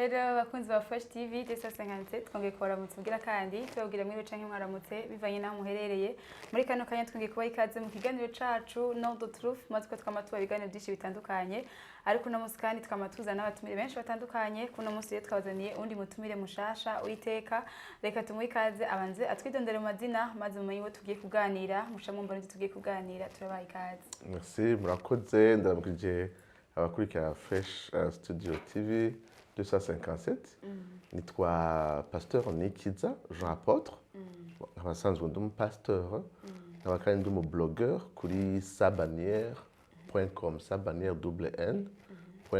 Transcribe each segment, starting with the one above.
Hello bakunzi ba Fresh TV 257, twongeye kubaramutsa ubwira kandi tubabwira mwiriwe canke mwaramutse bivanye n'aho muherereye. Muri kano kanya twongeye kubaha ikaze mu kiganiro cacu Know the Truth. Maze ko twama tuba ibiganiro byinshi bitandukanye, ariko uno munsi kandi twama tuzana n'abatumire benshi batandukanye. Kuno munsi rero twabazaniye uwundi mutumire mushasha w'iteka. Reka tumuhe ikaze, abanze atwidondere mu mazina, maze mumenye uwo tugiye kuganira, muca mwumva n'ivyo tugiye kuganira. Turabaha ikaze. Merci, murakoze. Ndaramukije abakurikira Fresh Studio TV 257. Nitwa Pasteur Nikiza Jean Apôtre, nkaba nsanzwe ndi umupasteur, nkaba kandi ndi umublogueur kuri sabaniere.com, sabaniere double n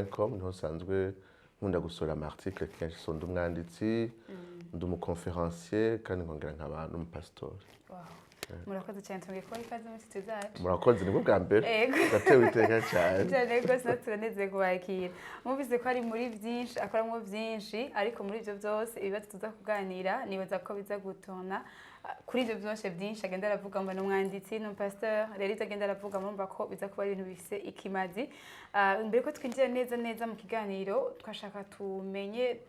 .com, niho nsanzwe nkunda gusohora ama article kenshi. So ndi umwanditsi, ndi umuconférencier, kandi nkongera nkaba n'umupastori. Wow. Murakoze cyane, twongeye kubaha ikaze muri studio zacu. Murakoze, nibwo bwa mbere. Ego. Ndatewe iteka cyane. Cyane rwose, natwe turanezeye kubakira. Mwumvise ko ari muri byinshi, akoramo byinshi, ariko muri ibyo byose ibibazo tuza kuganira nibaza ko biza gutona kuri ibyo byose byinshi agenda aravuga, ngo ni umwanditsi, ni umupasteur. Rero ibyo agenda aravuga murumva ko biza kuba ari ibintu bifise ikimazi. Mbere ko twinjira neza neza mu kiganiro, twashaka tumenye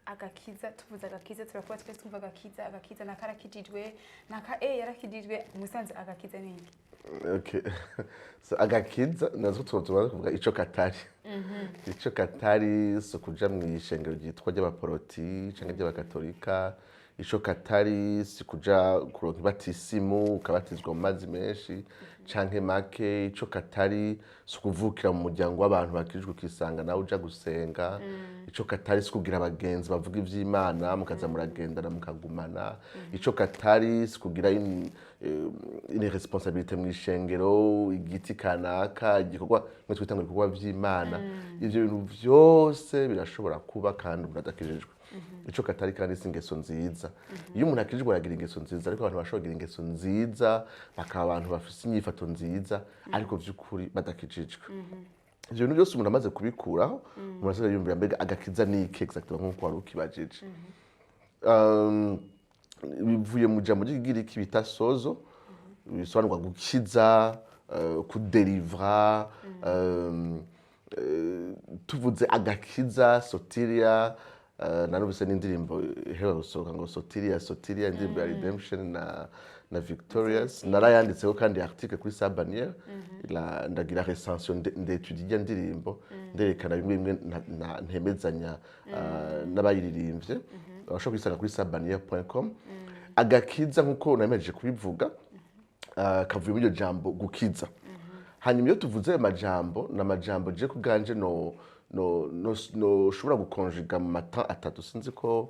agakiza. Tuvuze agakiza, turakuba twese twumva agakiza, agakiza naka arakijijwe, naka yarakijijwe. Musanze agakiza ni iki? Okay. So, agakiza nazo tuba tumaze kuvuga ico katari. Ico katari si ukuja mw'ishengero ryitwa ry'abaporoti canke ry'abakatolika. Ico katari si kuja kuronka ibatisimu ukabatizwa mu mazi menshi canke make. Ico katari si ukuvukira mu muryango w'abantu bakijijwe ukisanga nawe uja gusenga. Ico katari si kugira abagenzi bavuga ivy'Imana, mukaza muragendana, mukagumana. Ico katari si kugira une responsabilité mw'ishengero, igiti kanaka, igikorwa mwe twita ngo ibikorwa vy'Imana. Ivyo bintu vyose birashobora kuba kandi umuntu adakijijwe. Ico katari kandi si ingeso nziza. Iyo umuntu akijijwe aragira ingeso nziza, ariko abantu bashobora kugira ingeso nziza, bakaba abantu bafise inyifato nziza, ariko vy'ukuri badakijijwe. Ivyo bintu byose umuntu amaze kubikuraho, umuntu asigaye yumvira: mbega agakiza ni iki exactement, nk'uko wari ukibajije? Bivuye mu jambo ry'Ikigiriki bita sozo, bisobanurwa gukiza, kudelivra. Tuvuze agakiza, sotiria, narumvise n'indirimbo iheruka gusohoka ngo "Sotiria Sotiria", indirimbo ya Redemption na Victorious. Narayanditseho kandi article kuri Sa Bannière, ndagira recension, ndétudie irya ndirimbo, nderekana bimwe bimwe ntemezanya n'abayiririmbye. Bashobora kuyisanga kuri sabaniere.com. Agakiza, nk'uko namejeje kubivuga, kavuye muri iryo jambo gukiza. Hanyuma iyo tuvuze ayo majambo, ni amajambo je kubwanje no ushobora gukonjiga mu mata atatu. Sinzi ko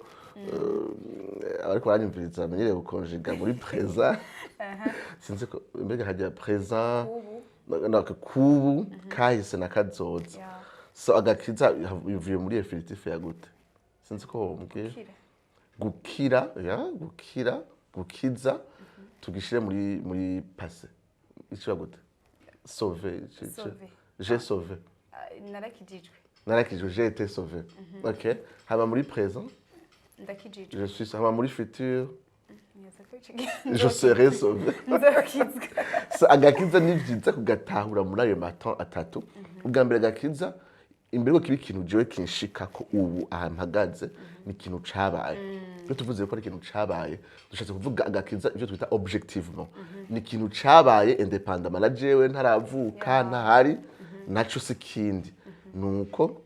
abariko baranyumviriza bamenyereye gukonjiga muri présent. Sinzi ko mbega hajya présent, ubu, kubu, kahise na kazoza. So agakiza bivuye muri infinitif ya gute? Sinzi ko wombwira. Gukira. Gukira, ya gukira, gukiza, tugishire muri passé ikiba gute? Sauver. Sauver. J'ai sauvé. Ah, narakijijwe. Narakijijwe, j'ai été sauvé, OK. Hama muri présent? Ndakijijwe. Je suis. Hama muri futur? Nibaza ko ico gihe Je serai sauvé. nzokizwa. So, agakiza ni byiza kugatahura muri ayo mato atatu. Ubwa mbere, agakiza, imbere yuko kiba ikintu jewe kinshika ko ubu ahantu mpagaze, ni ikintu cabaye. Iyo tuvuze ko ari ikintu cabaye, dushatse kuvuga agakiza ibyo twita objectivement ni ikintu cabaye indépendamment na jewe ntaravuka, ntahari naco si kindi. Nuko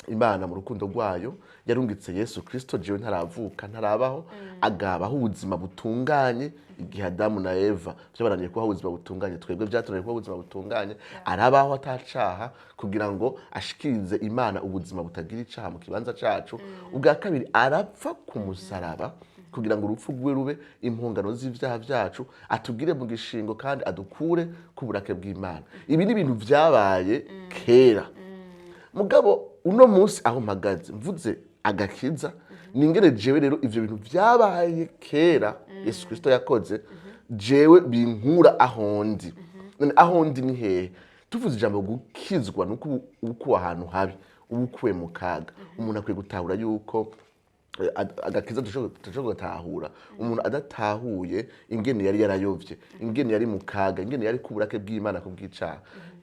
Imana mu rukundo rwayo yarungitse Yesu Kristo jewe ntaravuka, ntarabaho, agabaho ubuzima butunganye. Igihe Adamu na Eva vyabananiye kubaho ubuzima butunganye, twebwe vyatunaniye kubaho ubuzima butunganye, arabaho atacaha kugira ngo ashikirize Imana ubuzima butagira icaha mu kibanza cacu. Ubwa kabiri, arapfa ku musaraba kugira ngo urupfu rwe rube impongano z'ivyaha vyacu, atugire mu gishingo kandi adukure ku burake bw'Imana. Ibi ni ibintu vyabaye kera. Mugabo uno munsi aho mpagaze, mvuze agakiza, ni ingene jewe rero ivyo bintu vyabaye kera Yesu Kristo yakoze, jewe binkura aho ndi. None aho ndi ni hehe? Tuvuze ijambo gukizwa, nuko uba ukuwe ahantu habi, uba ukuwe mu kaga. Umuntu akwiye gutahura yuko agakiza dushobora gutahura umuntu adatahuye ingene yari yarayovye, ingene yari mu kaga, ingene yari ku burake bw'Imana ku bw'icaha.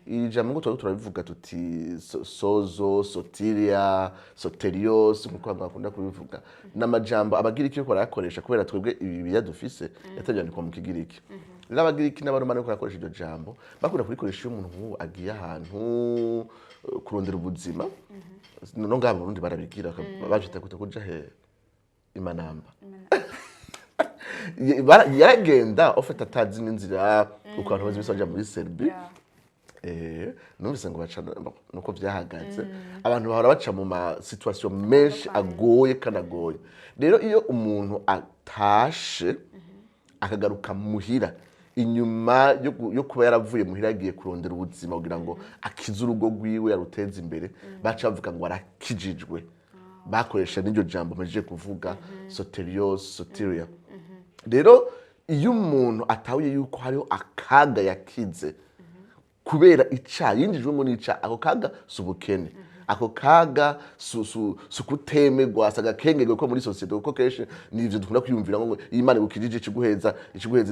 Iri jambo ngo twari turabivuga tuti sozo, sotiria, soterios, nkuko abantu bakunda kubivuga, ni amajambo Abagiriki bariko barayakoresha, kubera twebwe ibi Bibiliya dufise yatabyandikwa mu Kigiriki. Rero Abagiriki n'Abaromani bariko barakoresha iryo jambo, bakunda kurikoresha iyo umuntu nk'ubu agiye ahantu kurondera ubuzima. No ngaha mu Burundi barabigira, bavyita gute, kuja he, imanamba. Yaragenda ofite atazi n'inzira, uko abantu bazi baja muri Serbie. Numvise ngo baca nuko vyahagaze, abantu bahora baca mu ma situation menshi agoye kandi agoye. Rero iyo umuntu atashe akagaruka muhira inyuma yo kuba yaravuye muhira yagiye kurondera ubuzima kugira ngo akize urugo rwiwe, yaruteze imbere, baca bavuga ngo arakijijwe. Bakoresha n'iryo jambo mpejeje kuvuga, soterios, soteria. Rero iyo umuntu atahuye yuko hariho akaga yakize kubera icaha, yinjijwemo n'icaha, ako kaga si ubukene, ako kaga si ukutemerwa, si agakengerwe ko muri sosiyete, kuko kenshi ni ivyo dukunda kwiyumvira ngo iyo Imana igukijije ikiguheza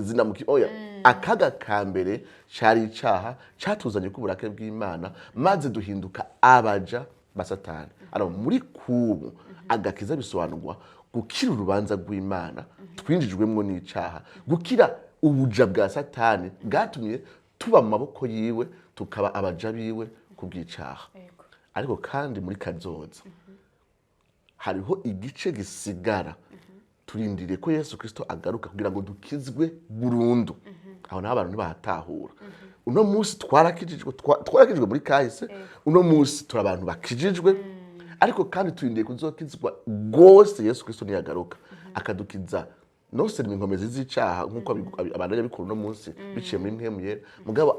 izina mu oya. Akaga ka mbere cari icaha catuzanye ko uburake bw'Imana, maze duhinduka abaja ba Satani. Alors muri kubu agakiza bisobanurwa gukira urubanza rw'Imana twinjijwemwo n'icaha, gukira ubuja bwa Satani bwatumye tuba mu maboko yiwe, tukaba abaja biwe kubw'icaha. Ariko kandi muri kazoza hariho igice gisigara turindiriye ko Yesu Kristo agaruka kugira ngo dukizwe burundu. Aho naho abantu ntibahatahura. Uno munsi twarakijijwe, twarakijijwe muri kahise, uno munsi turi abantu bakijijwe, ariko kandi turindiriye kuzokizwa rwose Yesu Kristo niyagaruka akadukiza, non seulement inkomezi z'icaha nk'uko abantu bajya bikora uno munsi biciye muri Mpwemu Yera, mugabo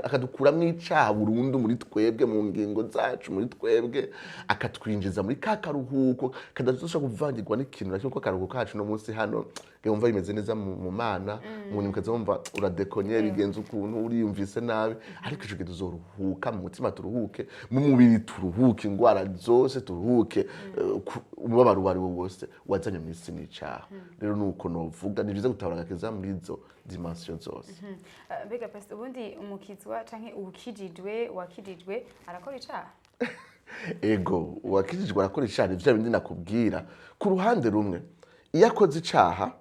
akadukuramwo icaha burundu muri twebwe, mu ngingo zacu, muri twebwe, akatwinjiza muri ka karuhuko kadashobora kuvangirwa n'ikintu na kimwe, kuko akaruhuko kacu uno munsi hano wumva bimeze neza mu Mana, mu nyuma ukaza wumva uradekonye, bigenze ukuntu uriyumvise nabi. Ariko ico gihe tuzoruhuka mu mutima, turuhuke mu mubiri, turuhuke ingwara zose, turuhuke umubabaro uwo ari wo wose wazanye mu isi n'icaha. Rero nuko novuga, ni vyiza gutahura agakiza muri izo dimension zose. Mbega pastor, ubundi umukizwa canke uwukijijwe, uwakijijwe arakora icaha? Ego, uwakijijwe arakora icaha. Ni vya bindi nakubwira. Ku ruhande rumwe, iyo akoze icaha,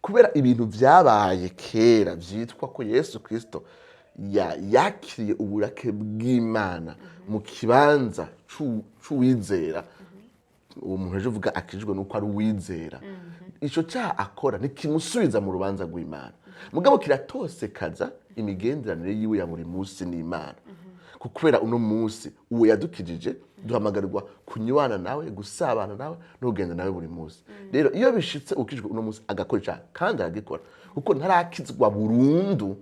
kubera ibintu vyabaye kera vyitwa ko Yesu Kristo yakiriye uburake bw'Imana mu kibanza c'uwizera, uwo muntu ejo uvuga akijijwe nuko ari uwizera, ico cyaha akora ntikimusubiza mu rubanza rw'Imana, mugabo kiratosekaza imigenderanire yiwe ya buri munsi n'Imana. Kubera uno munsi uwo yadukijije duhamagarirwa kunywana nawe, gusabana nawe no kugenda nawe buri munsi. Rero iyo bishitse ukijwe uno munsi agakora icaha, kandi aragikora kuko ntarakizwa burundu,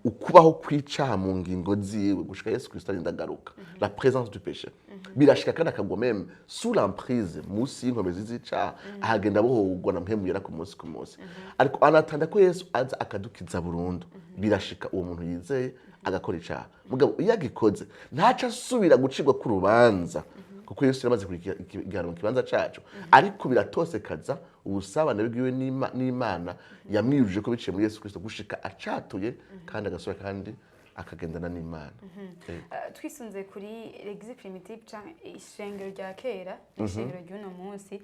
ukubaho kw'icaha mu ngingo ziwe gushika Yesu Kristo arinda agaruka, la présence du péché, birashika kandi akagwa même sous l'emprise, munsi y'inkomezi z'icaha, ahagenda abohorwa na Mpwemu Yera ku munsi ku munsi. Ariko anatanda ko Yesu aza akadukiza burundu, birashika uwo muntu yizeye agakora icaha. Mugabo iyo agikoze ntaca asubira gucirwa k'urubanza, kuko Yesu yaramaze kurikira igihano mu kibanza cacu. Ariko biratosekaza ubusabane bwiwe n'Imana yamwiyujuje ko biciye muri Yesu Kristo, gushika acatuye kandi agasubira kandi akagendana n'Imana. Twisunze kuri l'église primitive canke ishengero rya kera n'ishengero ry'uno munsi,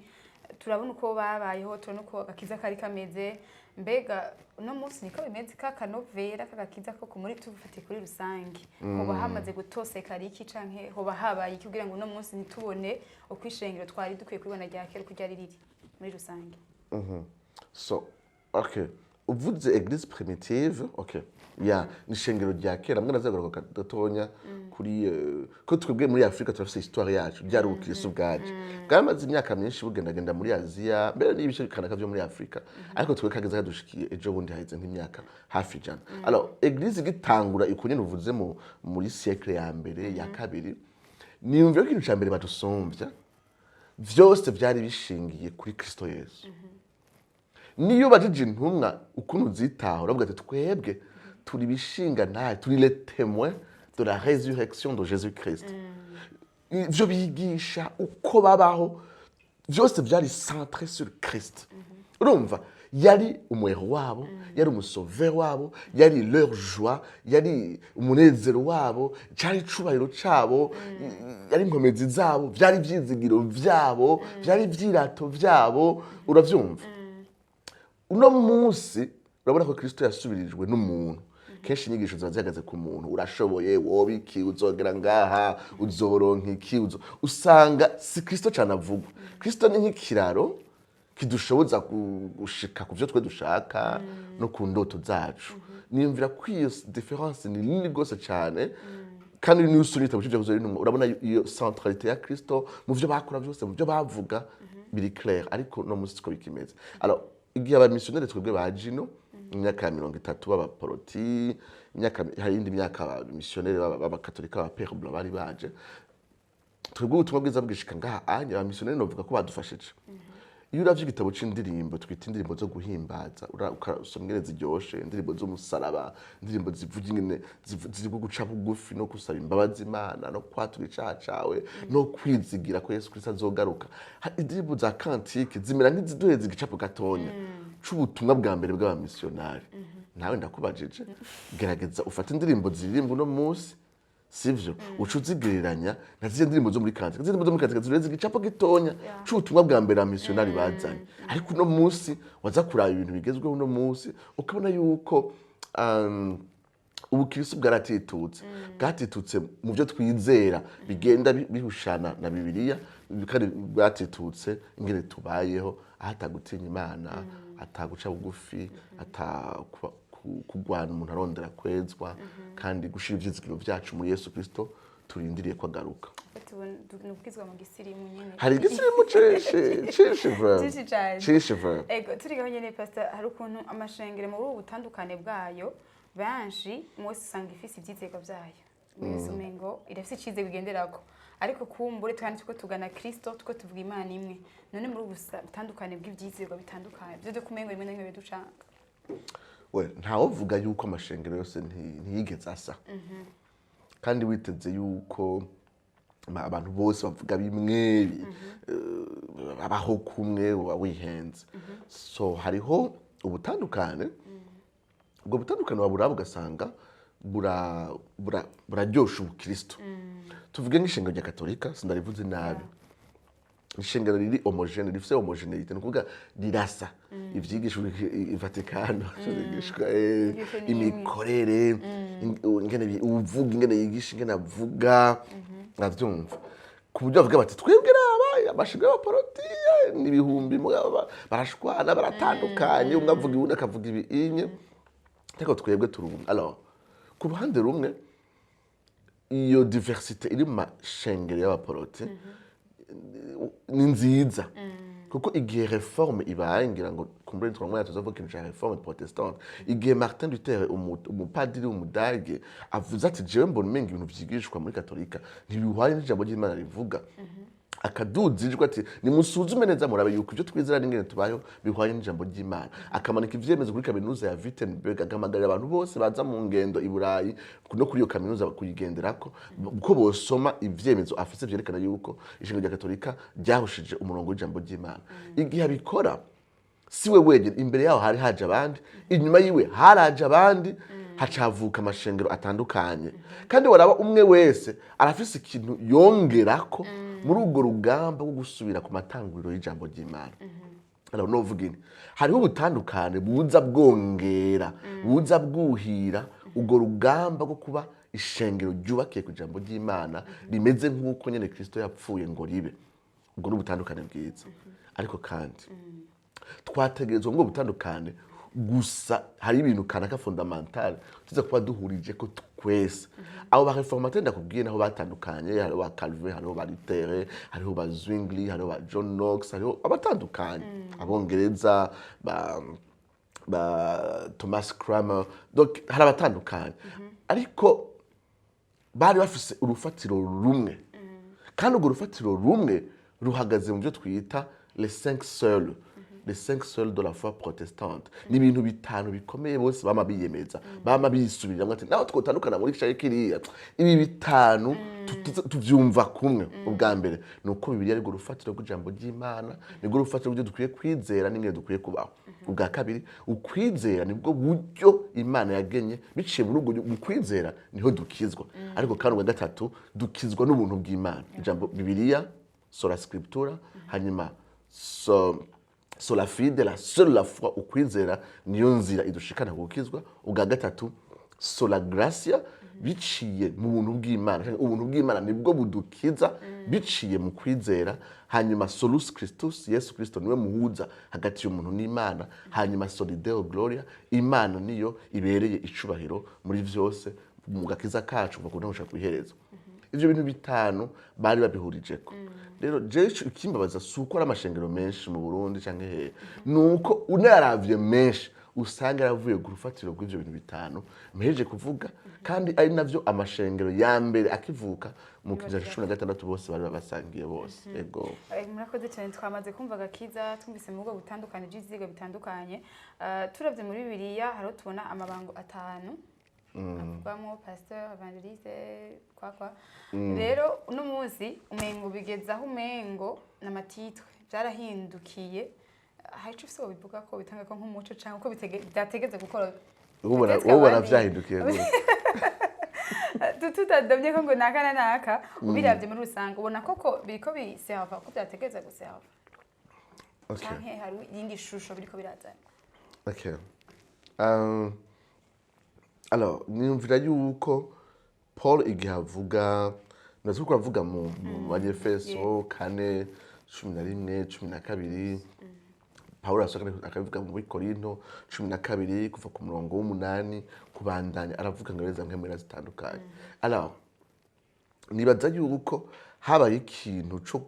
turabona uko babayeho, turabona uko agakiza kari kameze. Mbega uno munsi niko bimeze, ka kanovera k'agakiza ko muri tubufatiye kuri rusange hoba hamaze gutosekara iki, canke hoba habaye iki kugira ngo uno munsi ntitubone uko ishengero twari dukwiye kubibona rya kera uko ryari riri muri rusange? So okay, uvuze église primitive, okay, ya ni ishengero rya kera. Mbwa nazagaruka gatonya kuri ko twebwe muri Afrika turafise histoire yacu. Byari ubukristo bwaje bwamaze imyaka myinshi bugendagenda muri Aziya, mbere n'ibice kanaka vyo muri Afrika, ariko twe kageze kadushikiye ejo bundi, haheze nk'imyaka hafi 100. Alors église igitangura uko nyene uvuze muri siècle ya mbere, ya kabiri, niyumvira ko ikintu ca mbere badusumvya vyose vyari bishingiye kuri Kristo Yesu. Niyo bajije intumwa ukuntu zitaho, uravuga ati twebwe turi bishinga ntahe, turi les témoins de la résurrection de Jésus Christ. Ivyo bigisha, uko babaho, byose byari centré sur Christ. Urumva Yari umuhero wabo, yari umusauveur wabo, yari leur joie, yari umunezero wabo, cyari icubahiro cabo, yari inkomezi zabo, vyari ivyizigiro vyabo, vyari ivyirato vyabo. Uravyumva, uno munsi urabona ko Kristo yasubirijwe n'umuntu. Kenshi inyigisho ziba zihagaze ku muntu: urashoboye, woba iki, uzogera ngaha, uzoronka iki, usanga si Kristo cyane avugwa. Kristo ni nk'ikiraro kidushoboza gushika ku byo twe dushaka no ku ndoto zacu. Niyumvira ko iyo différence ni nini rwose cyane. Kandi niyo usomye igitabo c'Ivyakozwe n'Intumwa, urabona iyo centralité ya Kristo mu byo bakora byose, mu byo bavuga, biri clair. Ariko no munsi siko bikimeze. Alors, igihe abamisiyoneri twebwe ba jino mu myaka ya 30 b'abaporoti, imyaka hari indi myaka abamisiyoneri b'abakatolika, ba Père Blanc, bari baje, twebwe ubutumwa bwiza bwishika ngaha anya, abamisiyoneri novuga ko badufashije. Iyo uravye igitabo c'indirimbo twita indirimbo zo guhimbaza, ukasoma ingene ziryoshe, indirimbo z'umusaraba, indirimbo zivuga ingene zivuga guca bugufi no gusaba imbabazi Imana no kwatura icaha cawe no kwizigira ko Yesu Kristo azogaruka. Indirimbo za cantiques zimera nk'iziduheza igicapo gatonya c'ubutumwa bwa mbere bw'abamisiyonari. Nawe ndakubajije, gerageza ufate indirimbo ziririmba uno munsi, sivyo, uca uzigereranya na ziriya ndirimbo zo muri cantiques. Ziriya ndirimbo zo muri cantiques zireze igicapo gitonya c'ubutumwa bwa mbere abamisiyonari bazanye. Ariko uno munsi waza kuraba ibintu bigezweho uno munsi, ukabona yuko ubukristo bwaratitutse, bwatitutse mu byo twizera bigenda bihushana na Bibiliya, kandi bwatitutse ingene tubayeho, aho atagutinya Imana, ataguca bugufi, kugwana umuntu arondera kwezwa, kandi gushira ivyizigiro vyacu muri Yesu Kristo turindiriye ko agaruka. Ni ukubwizwa mu gisirimu nyene. Hari igisirimu cinshi cinshi vraiment. Cinshi cane. Cinshi vraiment. Ego, turi gaho nyene, pastor, hari ukuntu amashengero muri ubu butandukane bwayo, benshi mwese usanga ifise ivyizerwa vyayo, mwese umengo irafise icizerwa igenderako, ariko kumbure twandi tuko tugana Kristo, tuko tuvuga Imana imwe. None muri ubu butandukane bw'ivyizerwa bitandukanye, vyo vyo kumengo rimwe na rimwe biducanga? We, ntawovuga yuko amashengero yose ntiyigeze asa, kandi witeze yuko abantu bose bavuga bimwe, babaho kumwe, uba wihenze. So hariho ubutandukane. Ubwo butandukane waburaba ugasanga buraryosha ubukristo. Tuvuge nk'ishengero rya Katolika, sindarivuze nabi, ishengero riri homogène, rifise homogénéité, ni ukuvuga rirasa ivyigishwa i Vatikano, vyigishwa, Inyigisho ni imwe. Imikorere, ingene uvuga, ingene yigisha, ingene avuga, uravyumva, ku buryo bavuga bati: "Twebwe raba amashengero y'abaporoti n'ibihumbi, mugabo barashwana, baratandukanye, umwe avuga iwundi akavuga ibi inye, ariko twebwe turi umwe." Alors, ku ruhande rumwe, iyo diversité iri mu mashengero y'abaporoti ni nziza, kuko igihe réforme ibaye, ngira ngo kumbure twamwe tuzovuga ikintu ca réforme protestante, igihe Martin Luther, umupadiri w'umudage, avuze ati: "Jewe mbona umenga ibintu vyigishwa muri Katolika ntibihwanye n'ijambo ry'Imana rivuga", akaduza ijwi ati: "Nimusuzume neza murabe yuko ibyo twizera n'ingene tubayeho bihwanye n'ijambo ry'Imana", akamanika ivyemezo kuri kaminuza ya Wittenberg, agahamagarira abantu bose baza mu ngendo i Burayi no kuri iyo kaminuza kuyigenderako ko bosoma ivyemezo afise vyerekana yuko ishengero rya Katolika ryahushije umurongo w'ijambo ry'Imana. Igihe abikora, si we wenyine. Imbere yaho hari haje abandi, inyuma yiwe haraje abandi, hacavuka amashengero atandukanye. Kandi waraba umwe wese arafise ikintu yongerako muri urwo rugamba rwo gusubira ku matanguriro y'ijambo ry'Imana. Alors, novuga ini: hariho ubutandukane buza bwongera, buza bwuhira urwo rugamba rwo kuba ishengero ryubakiye ku ijambo ry'Imana, rimeze nk'uko nyene Kristo yapfuye ngo ribe. Ubwo ni ubutandukane bwiza. Ariko kandi twategerezwa ngo butandukane gusa, hari ibintu kanaka fondamental tuza kuba duhurije ko twese. Abo ba réformateurs ndakubwiye naho batandukanye, hariho ba Calvin, hariho ba Luther, hariho ba Zwingli, hariho ba John Knox, hariho abatandukanye, abongereza ba Thomas Cranmer. Donc hari abatandukanye, ariko bari bafise urufatiro rumwe, kandi urwo rufatiro rumwe ruhagaze mu byo twita les cinq sols. Les cinq sols de la foi protestante, ni ibintu bitanu bikomeye bose bama biyemeza, bama bisubiramwo ati naho twotandukana muri canke kiriya, ibi bitanu tuvyumva kumwe. Ubwa mbere ni uko Bibiliya ari rwo rufatiro rw'ijambo ry'Imana, nirwo rufatiro rw'ibyo dukwiye kwizera n'ingene dukwiye kubaho. Ubwa kabiri, ukwizera nibwo buryo Imana yagenye, biciye muri ubwo mu kwizera niho dukizwa. Ariko kandi ubwa gatatu, dukizwa n'ubuntu bw'Imana. Ijambo Bibiliya, sola scriptura, hanyuma sola fide, la seule la foi, ukwizera niyo nzira idushikana gukizwa. Ubwa gatatu, sola gratia, biciye mu buntu bw'Imana, canke ubuntu bw'Imana nibwo budukiza biciye mu kwizera. Hanyuma solus Christus, Yesu Kristo niwe muhuza hagati y'umuntu n'Imana. Hanyuma soli Deo gloria, Imana niyo ibereye icubahiro muri vyose mu gakiza kacu kuva ku ntango gushika kw'iherezo. Ivyo bintu bitanu bari babihurijeko. Rero jewe ikimbabaza si uko ari amashengero menshi mu Burundi canke hehe, ni uko unayaravye menshi usanga yaravuye ku rufatiro rw'ivyo bintu bitanu mpejeje kuvuga, kandi ari navyo amashengero ya mbere akivuka mu kinyejana 16 bose bari basangiye bose. Ego. Murakoze cyane. Twamaze kumva agakiza, twumvise mu bwoko butandukanye by'ivyigwa bitandukanye. Turavye muri Bibiliya, hariho tubona amabango atanu avugwamo: pasteur, évangéliste, kwa rero uno munsi umengo bigeze aho umengo n'ama titres byarahindukiye. Hari ico ufise wobivuga ko bitanga ko nk'umuco canke uko vyategeze gukora? Ubona Peut-être ubona abandi- vyahindukiye gute? Tutadamye ko ngo naka na naka, ubiravye muri rusange ubona koko biriko biserva uko vyategeza guserva, canke hari iyindi shusho biriko birazana? Okay. Alors, niyumvira yuko Paul igihe avuga, nazi ko avuga mu Banyefeso 4:11, 12, Pawulo arasohoka akabivuga mu Korinto 12 kuva ku murongo w'umunani kubandanya, aravuga ngo za mpwemu zitandukanye. Alors, nibaza yuko habaye ikintu co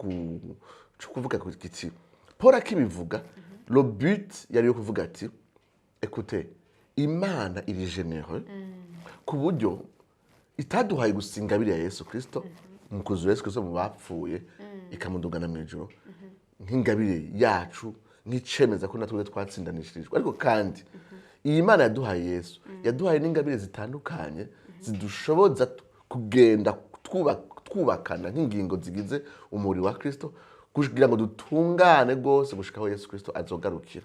kuvuga ku giti. Paul akibivuga, le but yari yo kuvuga ati: "Écoutez, Imana iri généreux ku buryo itaduhaye gusa ingabire ya Yesu Kristo mu kuzura Yesu Kristo mu bapfuye, ikamudugana mu ijuru nk'ingabire yacu, nk'icemeza ko natwe twatsindanishirijwe. Ariko kandi iyi Mana yaduhaye Yesu, yaduhaye n'ingabire zitandukanye zidushoboza kugenda twubakana nk'ingingo zigize umubiri wa Kristo, kugira ngo dutungane rwose gushika aho Yesu Kristo azogarukira."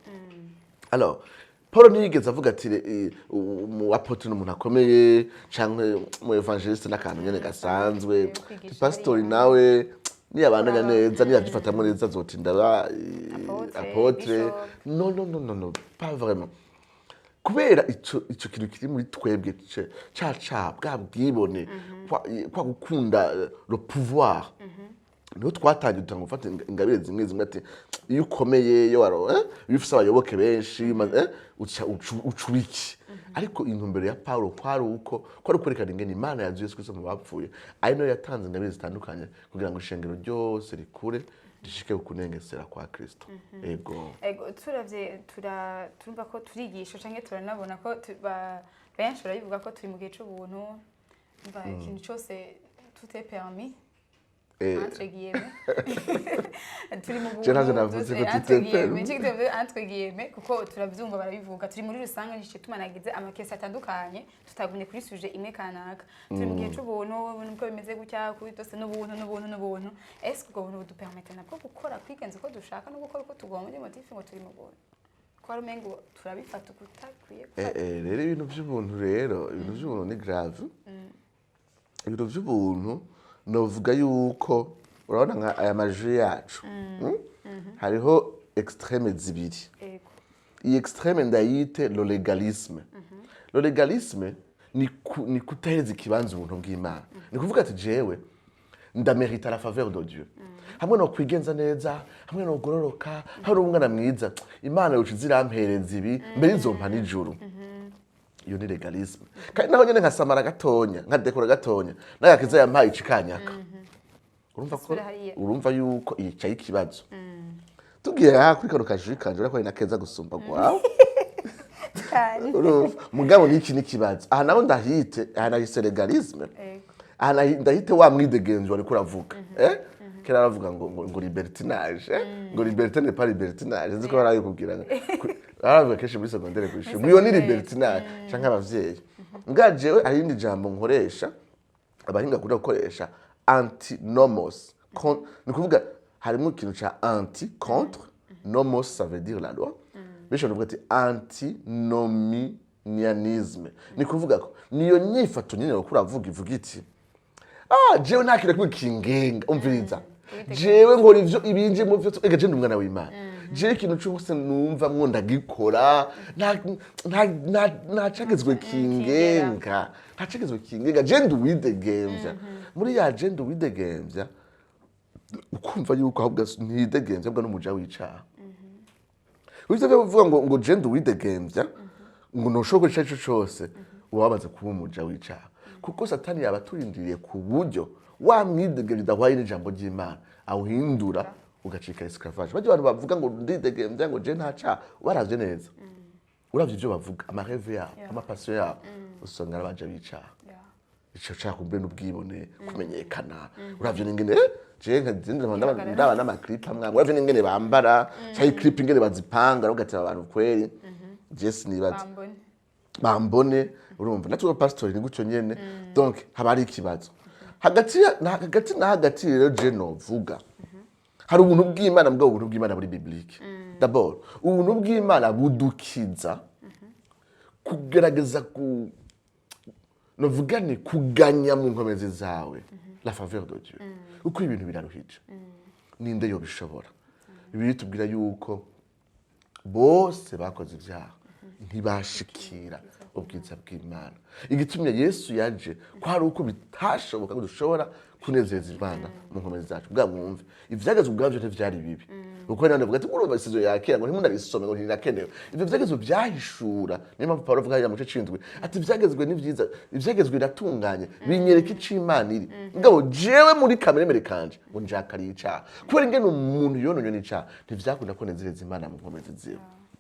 Alors, Paul ntiyigeze avuga ati umu apôtre ni umuntu akomeye, canke umu évangéliste n'akantu nyene gasanzwe, Kwigisha pastori hariya. nawe niyabandanya neza, niyavyifatamwo neza, azotinda aba Apôtre, apôtre. bishop. Non, non, non, non, non, pas vraiment, kubera ico kintu kiri muri twebwe, ca bwa bwibone, kwa gukunda le pouvoir, niho twatangiye dutanga gufata ingabire zimwe zimwe, ati iyo ukomeye, iyo waro iyo ufise abayoboke benshi, uca iki. Ariko intumbero ya Paulo kwari uko kwari ukwerekana ingene Imana yazuye Yesu Kristo mu bapfuye, ari nayo yatanze ingabire zitandukanye kugira ngo ishengero ryose rikure rishike ku kunengesera kwa Kristo. Ego. Ego, turavye turumva ko turigisha canke turanabona ko benshi barabivuga ko turi mu gihe c'ubuntu. Umva, ikintu cose, tout est permis, entre guillemets. Turi mu buntu Je ntavyo navuze ko byose, tout entre est guillemets. permis. Nico gituma entre guillemets, kuko turavyumva barabivuga. Turi muri rusange, nico tumanagize amakesi atandukanye, tutagumye kuri sujet imwe kanaka. Turi mu gihe c'ubuntu, nubwo bimeze gutya kuri byose, n'ubuntu, n'ubuntu, n'ubuntu. Est-ce que ubwo buntu budupermete nabwo gukora, kwigenza uko dushaka no gukora uko tugomba, muri motif ngo turi mu buntu, ko hari umengo turabifata ukutakwiye gufata? Rero ibintu by'ubuntu, rero ibintu by'ubuntu ni grave. Ibintu by'ubuntu, novuga yuko urabona nka aya majwi yacu, Hariho extrêmes zibiri. Iyi extrême ndayite le légalisme. Le légalisme ni kutahereza ikibanza ubuntu bw'Imana, ni kuvuga ati jewe ndamerita la faveur de Dieu, hamwe no kwigenza neza, hamwe no kugororoka, hamwe n'umwana mwiza, Imana yoca izirampereza ibi, mbere izompa n'ijuru. Iyo ni légalisme. Kandi naho nyene nkasamara gatonya, nkadekora gatonya, n'agakiza yampaye icikanyaka, urumva ko Asubira hariya. Urumva yuko yicaye ikibazo. Tugiye aha kuri kano kajwi kanje, urabona ko ari na keza gusumba gwawe. Cyane. Urumva mugabo niki n'ikibazo aha naho ndahite, aha nahise légalisme. Aha ndahite wa mwidegenzo wariko uravuga, Kera baravuga ngo libertinage, ngo liberté n'est pas libertinage. Nzi ko barabikubwira, baravuga kenshi muri secondaire kw'ishuri ngo iyo ni Secondaire. libertinage canke abavyeyi. Mbwa jewe hari irindi jambo nkoresha, abahinga bakunda gukoresha, antinomos. Ni ukuvuga harimo ikintu ca anti, contre, nomos ça veut dire la loi. Bityo nuvuga ati antinomianisme, ni kuvuga ko niyo nyifato nyine uriko uravuga, ivuga iti: "Ah, jewe nta kintu na kimwe kingenga, umviriza, jewe nkora ivyo ibinje mu vyose, ega je ndi umwana w'Imana, jewe ikintu cyose numva mwo ndagikora, nta cagezwe kingenga, nta cagezwe kingenga, je ndi uwidegemvya." Muri ya je ndi uwidegemvya, ukumva yuko ahubwo ntidegemvya, ahubwo n'umuja w'icaha. Ivyo byo kuvuga ngo je ndi uwidegemvya, ngo ntushobora gukora ico ari cyo cose, uba wamaze kuba umuja w'icaha, kuko Satani yaba aturindiriye ku buryo wa mwidegemvya udahwaye n'ijambo ry'Imana awuhindura ugacika esclavage. Barya abantu bavuga ngo ndidegemvya, ngo je nta caha, ubaravye neza, uravye ivyo bavuga, ama rêves yabo, ama passions yabo, usanga ari abaja b'icaha. Ico caha kumbe n'ubwibone, kumenyekana. Uravye n'ingene je ndaba n'ama clips amwe amwe, uravye n'ingene bambara canke clip ingene bazipanga, uravuga ati: "Aba bantu kweri je sinibaza." Bambone. Bambone. Urumva natwe pastori ni gutyo nyene. Donc haba hari ikibazo hagati na hagati. Rero je novuga hari ubuntu bw'Imana, mbwa ubuntu bw'Imana buri biblique. D'abord ubuntu bw'Imana budukiza kugerageza ku novuga ni kuganya mu nkomezi zawe la faveur de Dieu, kuko ibintu biraruhije, ninde yobishobora? Bibiliya itubwira yuko bose bakoze ibyaha ntibashikira ubwiza bw'Imana. Igitumye Yesu yaje ko hari uko bitashoboka ko dushobora kunezeza Imana mu nkomezi zacu. Bwa mwumve, ivyagezwe ubwabyo ntivyari bibi, kuko nandi bavuga ati urumva isizo yakera, ngo ntimunabisome, ngo ntirakenewe. Ivyo vyagezwe vyahishura, niyo mpamvu Paulo avuga hariya mu gice c'indwi ati: "Ivyagezwe ni vyiza, ivyagezwe biratunganye, binyereka ico Imana iri, mugabo jewe muri kamere kanje ngo njakariye icaha." Kubera ingene umuntu yononywe n'icaha, ntivyakunda ko nezereza Imana mu nkomezi ziwe.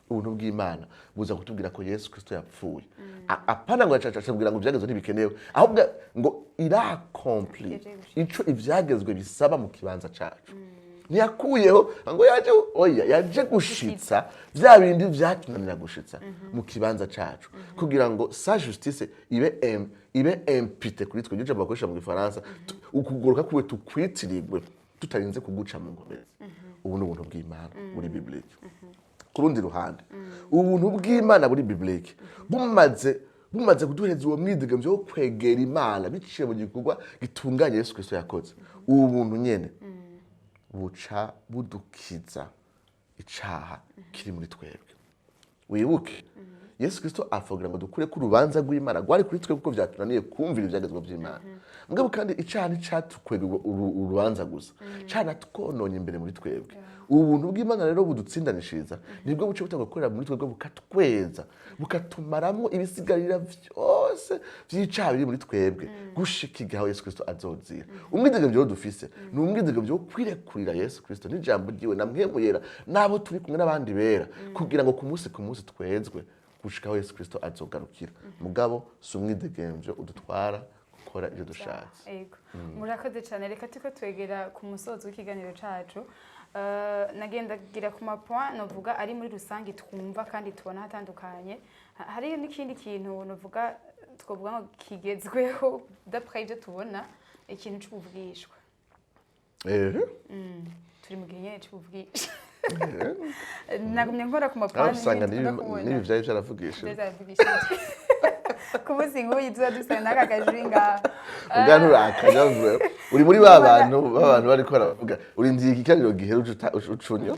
Ubuntu bw'Imana buza kutubwira ko Yesu Kristo yapfuye. Apana ngo acatubwira ngo ivyagezwe ntibikenewe, ahubwo ngo il a accompli ico ivyagezwe bisaba mu kibanza cacu. Ntiyakuyeho ngo yaje, oya, yaje gushitsa vya bindi vyatunanira gushitsa mu kibanza cacu, kugira ngo sa justice ibe imputée kuri twe. Iryo jambo bakoresha mu Gifaransa, ukugoroka kuwe tukwitirirwe tutarinze kuguca mu nkomezi. Ubu ni ubuntu bw'Imana buri biblique. Ku rundi ruhande, ubuntu bw'Imana buri biblique bumaze kuduhereza uwo mwidegemvyo wo kwegera Imana biciye mu gikorwa gitunganye Yesu Kristo yakoze, ubu buntu nyene buca budukiza icaha kiri muri twebwe. Wibuke Yesu Kristo apfa kugira ngo dukure ko urubanza rw'Imana rwari kuri twe, kuko vyatunaniye kumvira ivyagezwa vy'Imana. Mugabo kandi icaha nticatukwega urubanza gusa, canatwononye imbere muri twebwe. Ubuntu bw'Imana rero budutsindanishiriza nibwo buce butangwa gukorera muri twebwe, bukatweza, bukatumaramwo ibisigarira vyose vy'icaha biri muri twebwe, gushika igihe aho Yesu Kristo azozira. Umwidegemvyo rero dufise ni umwidegemvyo wo kwirekurira Yesu Kristo n'ijambo ryiwe na Mpwemu Yera n'abo turi kumwe n'abandi bera, kugira ngo ku munsi ku munsi twezwe gushika aho Yesu Kristo azogarukira. Mugabo si umwidegemvyo udutwara gukora ivyo dushatse. Ego, murakoze cyane. Reka turiko twegera ku musozo w'ikiganiro cacu. Nagendagira ku ma points novuga ari muri rusange twumva kandi tubona hatandukanye. Hariyo n'ikindi kintu novuga twovuga ngo kigezweho d'après ibyo tubona, ikintu c'ubuvugishwa. Turi mu gihe nyene c'ubuvugishwa. Nagumye nkora ku Aho ma points usanga nyene dukunda kubona. n'ibi vyari vyaravugishije. Vyari. Ku munsi nk'uyu tuba dusa n'aka kajwi ngaha. Ubwa nturakanya vuba, uri muri ba bantu bariko baravuga, urindiye ikiganiro gihera ucunyo.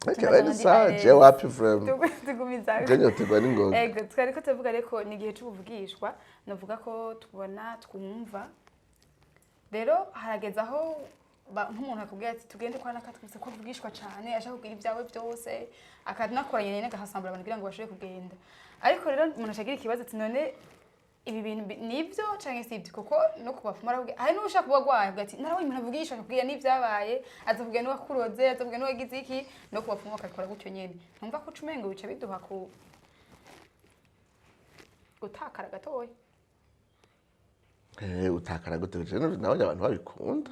Okay, Tunaguma ni sawa. ndi Je wapi vraiment. Tugumiza. Je nyoterwa n'ingoga. Ego, twari ko tuvuga ariko ni igihe c'ubuvugishwa, navuga ko tubona, twumva. Rero harageze aho nk'umuntu akubwira ati: "Tugende kwa naka, twumvise ko avugishwa cane, ashaka kugira ibyawe byose," akanakoranya nyene agahasambura abantu kugira ngo bashobore kugenda. Ariko rero umuntu acagira ikibazo ati: "None ibi bintu nibyo canke si ibyo?" Kuko no ku bapfumu aravuga, hari n'ushaka kuba agwaye avuga ati: "Narabonye umuntu avugisha," akakubwira n'ivyabaye, azakubwira n'uwakuroze, azakubwira n'uwagize iki. No ku bapfumu bakabikora gutyo nyene. Ntumva ko uca umengo bica biduha ku gutakara gatoya. Utakara gute? Jewe nabonye abantu babikunda,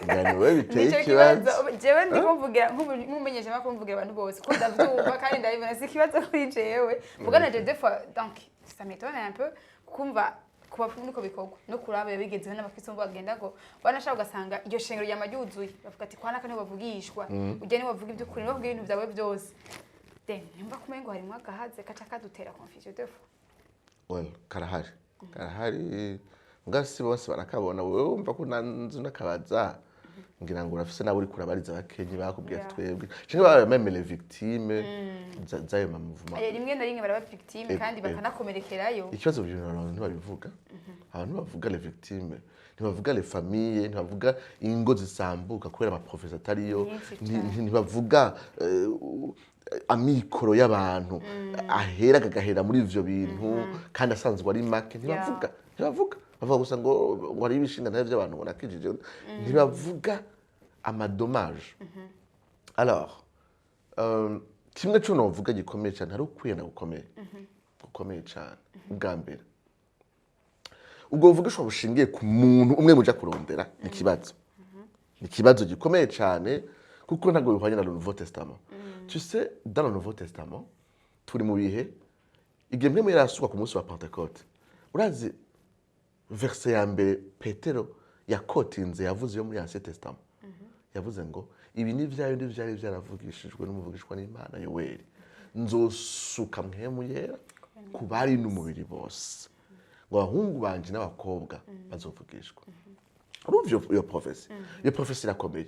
ngira ni wowe biteye Nico ikibazo. kibazo. Jewe ndi kumvugira nk'umumenyesha makuru, mvugira abantu bose ko ndavyumva kandi ndabibona, si ikibazo kuri jewe. Mugana je des fois, donc ça m'étonne un peu kumva ku bapfumu niko bikorwa no kuraba bigezeho n'abakristo bagenda ngo banashaka, ugasanga iryo shengero ryama ryuzuye, bavuga ati kwa naka niho bavugishwa, ujya niho bavuga iby'ukuri, niho bavuga ibintu byawe byose. Then nimba kumengo harimwo agahaze kaca kadutera confusion des fois. Well, karahari, karahari, mbwa si bose barakabona. Wowe wumva ko nanzu nakabaza, ngira ngo urafise nawe uriko urabariza abakenyi bakubwiye ati twebwe canke baba même les victimes z'ayo ma mouvements. Rimwe na rimwe baraba victime kandi bakanakomerekerayo. Ikibazo, ibintu abantu ntibabivuga. Abantu bavuga les victimes, ntibavuga les familles, ntibavuga ingo zisambuka kubera ama prophéties atariyo. Nyinshi cane. Ntibavuga amikoro y'abantu ahera akagahera muri ivyo bintu kandi asanzwe ari make. Ntibavuga, ntibavuga, bavuga gusa ngo hari ibishinga ntayo by'abantu ngo nakijije. Ntibavuga ama dommages. Alors, kimwe cyo novuga gikomeye cyane, hari ukwihana gukomeye, gukomeye cyane. Ubwa mbere, ubwo buvugishwa bushingiye ku muntu umwe muja kurondera ni ikibazo, ni ikibazo gikomeye cyane, kuko ntabwo bihwanye na le Nouveau Testament. Tu sais, dans le Nouveau Testament, turi mu bihe igihe Mpwemu yarasukwa ku munsi wa Pentecôte. Urazi verset ya mbere Petero yakotinze yavuze yo muri Ancien Testament? Yavuze ngo ibi ni bya bindi byari byaravugishijwe n'umuvugishwa n'Imana Yoweri: nzosuka Mpwemu Yera ku bari n'umubiri bose, ngo abahungu banje n'abakobwa bazovugishwa. Urumva iyo prophétie? Iyo prophétie irakomeye,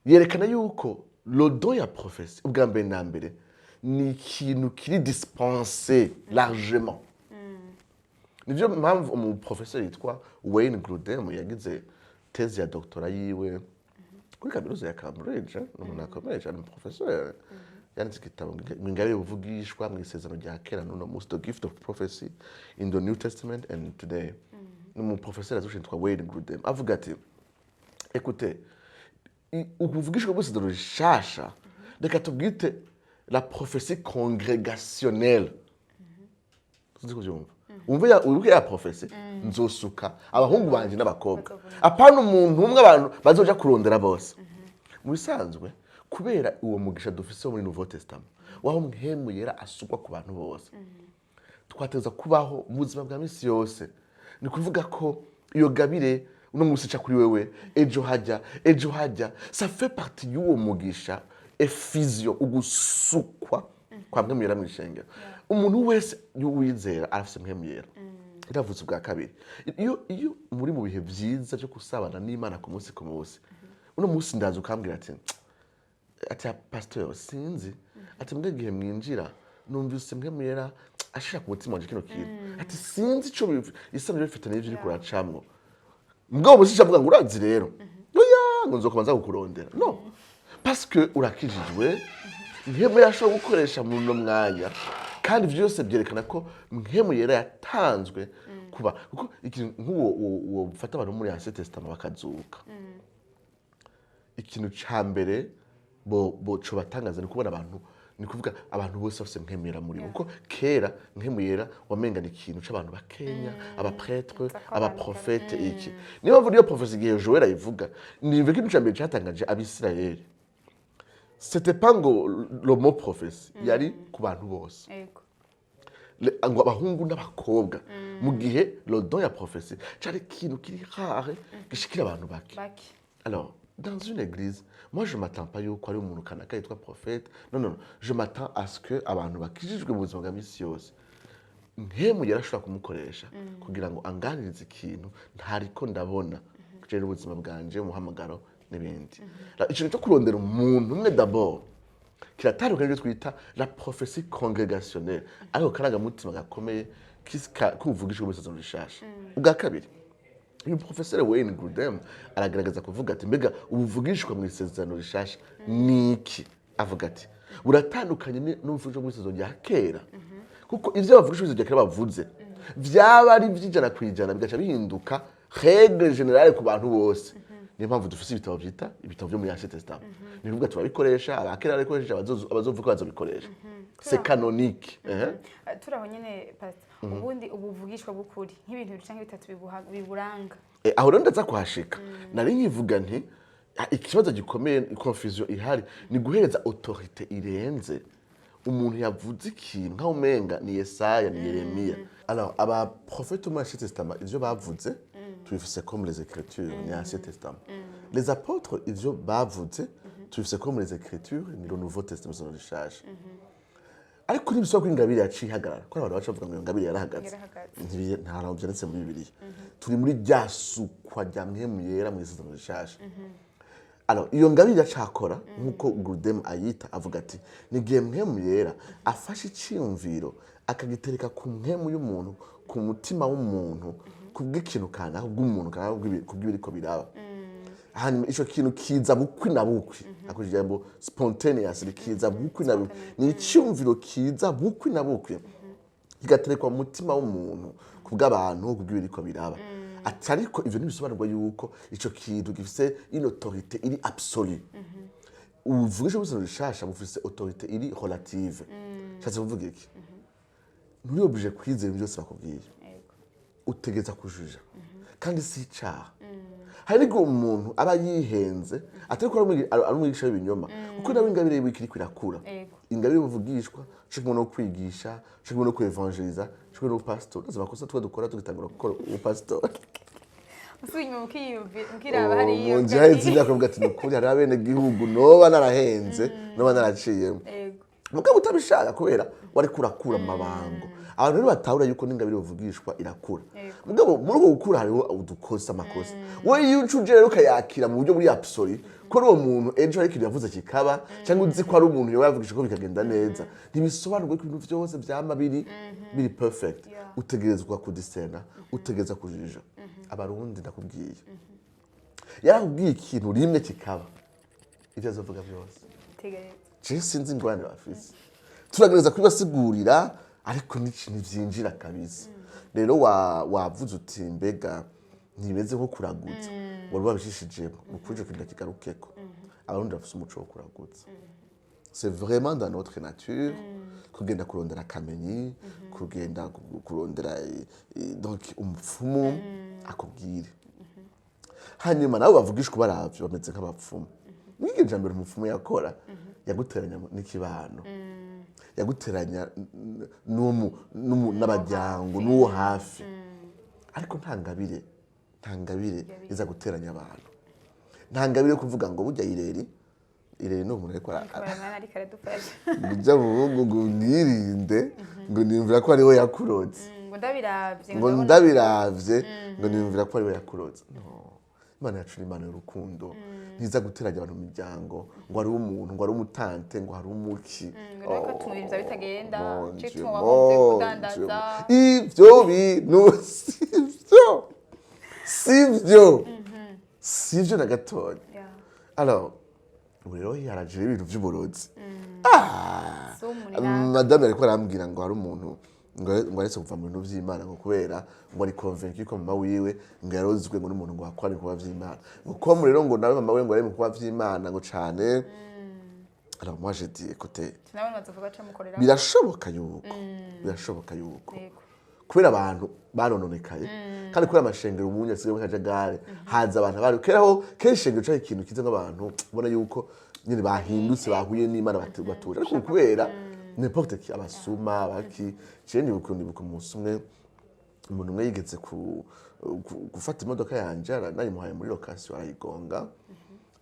yerekana yuko le don ya prophétie, ubwa mbere na mbere, ni ikintu kiri dispensé largement. Nivyo mpamvu umuprofesseur yitwa Wayne Grudem yagize thèse ya doctorat yiwe kuri kaminuza ya Cambridge, ni umuntu akomeye cyane, umuprofesseur yanditse igitabo ngo ingabire buvugishwa mu Isezerano rya Kera n'uno munsi, The Gift of Prophecy in the New Testament and Today. Ni umuprofesseur azwi yitwa Wayne Grudem, avuga ati: "Écoutez, ukuvugishwa bw'Isezerano rishasha, reka tubwite la prophétie congrégationnelle." Sinzi kubyumva. Wumve ya, wibuke ya prophétie: nzosuka abahungu banje n'abakobwa, apana umuntu umwe abantu bazoja kurondera bose. Mu bisanzwe, kubera uwo mugisha dufise wo muri Nouveau Testament, waho Mpwemu Yera asukwa ku bantu bose, twateza kubaho mu buzima bwa misi yose. Ni kuvuga ko iyo gabire uno munsi ica kuri wewe, ejo hajya, ejo hajya, ça fait partie y'uwo mugisha, effusion, ugusukwa kwa Mpwemu Yera mu ishengero. Umuntu wese y'uwizera arafise Mpwemu Yera. Iravutse ubwa kabiri. Iyo muri mu bihe byiza byo gusabana n'Imana ku munsi ku munsi, uno munsi ndaza ukambwira ati: "Pasteur, sinzi," ati, "mbwe igihe mwinjira numvise Mpwemu Yera ashira ku mutima wanje kino kintu," ati, "sinzi ico isano bifite n'ivyo uriko uracamwo." Mugabo musi avuga ngo: "Urazi rero, oya," ngo, "nzokubanza kukurondera." Non, parce que urakijijwe, Mpwemu yashobora gukoresha muri uno mwanya, kandi ivyo byose byerekana ko Mpwemu Yera yatanzwe kuba, kuko ikintu nk'uwo uwo ufata abantu muri Ancien Testament bakazuka, ikintu ca mbere bo cobatangaza ni kubona abantu, ni kuvuga abantu bose bafise Mpwemu Yera muri bo, kuko kera Mpwemu Yera wamenga ni ikintu c'abantu bakenya, aba prêtres, abaprofete, iki. Niyo mpamvu niyo prophétie, igihe Joel ayivuga, nimva ikintu ca mbere catangaje Abisirayeli, c'était pas ngo le mot prophétie yari ku bantu bose, ngo abahungu n'abakobwa, mu gihe le don ya prophétie cari ikintu kiri rare, gishikira abantu bake. Bake. Alors, dans une église, moi je m'attends pas yuko ari umuntu kanaka yitwa prophète. Non, non, non. Je m'attends à ce que abantu bakijijwe mu buzima bwa misi yose, Mpwemu yarashobora kumukoresha kugira ngo anganirize ikintu ntariko ndabona kujyanye n'ubuzima bwanje, umuhamagaro n'ibindi. Ikintu cyo kurondera umuntu umwe d'abord kiratandukanye n'ibyo twita la prophétie congrégationnelle, ariko karangamutima gakomeye k'ubuvugishwa mu Isezerano Rishasha. Ubwa kabiri, uyu professeur Wayne Grudem aragaragaza kuvuga ati: mbega ubuvugishwa mu Isezerano Rishasha ni iki? Avuga ati buratandukanye n'ubuvugishwa mu Isezerano rya Kera, kuko ivyo bavugishwa mu Isezerano rya Kera bavuze vyaba ari 100%, bigaca bihinduka règle générale ku bantu bose. Niyo mpamvu dufise ibitabo vyita ibitabo vyo muri Ancien Testament, ni kuvuga turabikoresha, abakera barabikoresha, abazovuka bazobikoresha. C'est canonique. Turi aho nyene, pastor, ubundi ubuvugishwa bw'ukuri, nk'ibintu bibiri canke bitatu biburanga? Aho rero ndaza kuhashika. Nari nkivuga nti ikibazo gikomeye, confusion ihari, ni guhereza autorité irenze umuntu yavuze ikintu nkaho umenga ni Yesaya, ni Yeremiya. Alors, aba prophètes muri Ancien Testament, ivyo bavuze tubifise comme les Écritures, ni Ancien Testament. Les apôtres, ivyo bavuze tubifise comme les Écritures, ni le Nouveau Testament, isezerano rishasha. Ariko ntibisaba ko ingabire yaciye ihagarara, ko abantu baca bavuga ngo iyo ngabire yarahagaze. Yarahagaze. Nta hantu byanditse muri Bibiliya. Turi muri rya sukwa rya Mpwemu Yera mu isezerano rishasha. Alors, iyo ngabire iracakora nk'uko Grudem ayita. Avuga ati ni igihe Mpwemu Yera afashe iciyumviro akagitereka ku mpwemu y'umuntu, ku mutima w'umuntu, kubw'ikintu kanaka, kubw'umuntu kanaka, kubw'ibiriko biraba. Hanyuma ico kintu kiza bukwi na bukwi, akoresheje ijambo spontaneous, kiza bukwi na bukwi, ni icyumviro kiza bukwi na bukwi kigaterekwa mu mutima w'umuntu kubw'abantu, kubw'ibiriko biraba. Ati ariko ivyo ntibisobanurwa yuko ico kintu gifise une autorité iri absolue. Ubuvugisho bw'isezerano rishasha bufise autorité iri relative. Nshatse kuvuga iki? Nturi obligé kwizera ibintu byose bakubwiye. Utegereza kujuja, kandi si icaha. Hari n'igihe umuntu aba yihenze, atari ko ari umwigisha w'ibinyoma, kuko nawe ingabire yiwe ikiriko irakura. Ingabire y'ubuvugishwa co kimwe no kwigisha, co kimwe no kuevangeliza, co kimwe no pastor. Ndazi amakosa twe dukora tugitangura gukora ubupasitori. Usubiye inyuma mukiraba hariya. Mu nzu haheze imyaka, uvuga ati: "Ni ukuri hariho abenegihugu noba narahenze, noba naraciyemo." Mugabo utabishaka, kubera wariko urakura amabango. Abantu rero batahura yuko n'ingabire buvugishwa irakura. Mugabo muri uko gukura hariho udukosa, amakosa. Wowe iyo uca uje rero ukayakira mu buryo buri absolu, ko ari uwo muntu ejo hari ikintu yavuze kikaba, cyangwa uzi ko ari umuntu yoba yavugisha ko bikagenda neza, ntibisobanurwa ko ibintu byose vyama biri perfect. Utegerezwa kudiscerna, utegereza kujija. Abarundi, ndakubwiye, yarakubwiye ikintu rimwe kikaba, ibyo azovuga byose Tegereza. Je sinzi ingorane bafise, turagerageza kubibasigurira, ariko ntivyinjira kabisa. Rero wavuze uti: "Mbega ntibimeze nko kuraguza?" Wari wabishishijemo. Mu kuri ico kintu kigarukeko, Abarundi bafise umuco wo kuraguza. C'est vraiment dans notre nature kugenda kurondera akamenyi, kugenda kurondera donc umupfumu akubwire. Hanyuma nabo bavugishwa baravyo bameze nk'abapfumu. Mw'iryo jambo umupfumu yakora, yaguteranya n'ikibano, yaguteranya n'abajyango, n'uwo hafi. Ariko nta ngabire iza guteranya abantu, nta ngabire yo kuvuga ngo burya ireri, ireri ni umuntu, ariko Mwana ariko aradufasha. Ujya muhungu ngo mwirinde, ngo niyumvira ko ariwe yakurotse. Ngo ndabiravye. Ngo ndabiravye, ngo niyumvira ko ariwe yakurotse. No, Imana yacu ni Imana y'urukundo, ntiza guteranya abantu mu miryango, ngo hari umuntu, ngo hari umutante, ngo hari umuki. Ngo ariko tuma ibintu bitagenda. Mon Cyo Dieu, ituma wahombye mon kudandaza. Dieu. Ivyo bintu sivyo, sivyo, sivyo na gatoya. Alors, ubu rero haraje ibintu vy'uburozi. Ah! Si umunira. Madame ariko arambwira ngo hari umuntu ngo aretse kuva mu bintu vy'Imana, ngo kubera ngo ari convaincu ko mama wiwe ngo yarozwe ngo n'umuntu ngo akora ibikorwa vy'Imana, ngo comme rero ngo nawe mama wiwe ngo ari mu bikorwa vy'Imana ngo cane. Alors moi, j'ai dit: "Écoutez, Nawe bazovuga aca mukorera. birashoboka yuko kubera abantu barononekaye, kandi kubera amashengero umunye asigaye mu kajagari, haza abantu bari kera ho kenshi. Ishengero cari ikintu kiza nk'abantu ubona yuko nyine bahindutse, bahuye n'Imana, batuje. Ariko ubu kubera n'importe qui, abasuma baki. Jewe ndibuka umunsi umwe, umuntu umwe yigeze gufata imodoka yanje, nayimuhaye muri location, arayigonga.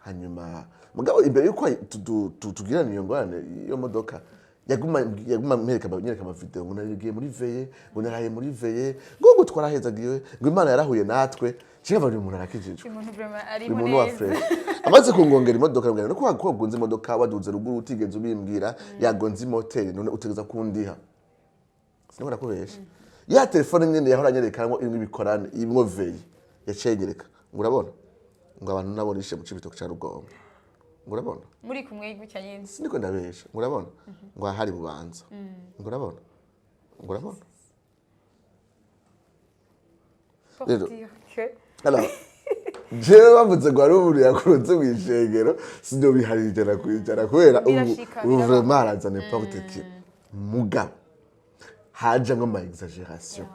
Hanyuma mugabo imbere yuko tugirana iyo ngorane, iyo modoka yaguma nyereka amavideo, ngo narigiye muri veillée, ngo naraye muri veillée, ngo twarahezagiwe, ngo Imana yarahuye natwe. Jewe uyu muntu arakijijwe. Umuntu vraiment Uyu arimo muntu wa neza. fresh amaze kungongera imodoka, arambwira no ko wagonze imodoka, waduze ruguru utigeze ubimbwira, yagonze imoteri, none utegeza kundiha. Siniko nakubesha, ya telefone nyene yahora anyereka ngo irimo ibikorane, irimwo veillée, yaciye anyereka ngo: "Urabona," ngo, "abantu nabo nishe mu Cibitoke ca Rugombo," ngo, "urabona." Muri kumwe gutya nyene. Siniko ndabesha. Ngo: "Urabona," ngo, "ahari Bubanza," ngo, "urabona," ngo, "urabona." Pour Rero dire que Alors, jewe bavuze ngo hari umuntu yakurutse mw'ishengero, sinobiharira 100% kubera ubu Birashika, ubu biraba. vraiment haraza n'importe qui. Mugabo hajamwo ama exagération,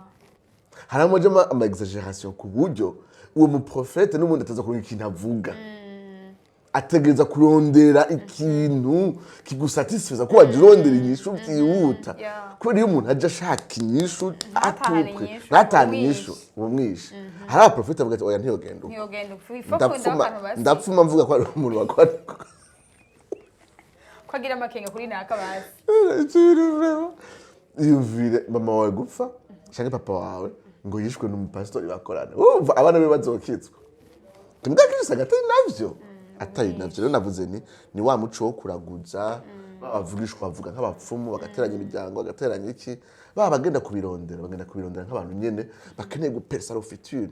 haramujamo ama exagération ku buryo uwo muprofete n'ubundi ataza kuronka ikintu avuga, ategereza kurondera ikintu kigusatisfiza, ko waje urondera inyishu byihuta. Kubera iyo umuntu aje ashaka inyishu Ntatahane atupwe inyishu, ntatahane umwishe. inyishu, uba mwishe. Hari abaprofete bavuga ati: "Oya, ntiyogenda uko." Ntiyogenda upfa ifo kunda Ndapfuma akantu basi. Ndapfuma mvuga ko ari umuntu wakora Ko agira amakenga kuri naka basi. Yumvire mama wawe gupfa cyangwa papa wawe ngo yishwe n'umupasitori bakorana, wumva abana be bazokizwa? Mbwa kenshi usanga atari navyo, atari navyo. Rero navuze ni wa muco wo kuraguza, bavugishwa, bavuga nk'abapfumu, bagateranya imiryango, bagateranya iki. Baba bagenda kubirondera, bagenda kubirondera nk'abantu nyene bakeneye gupersa le futur,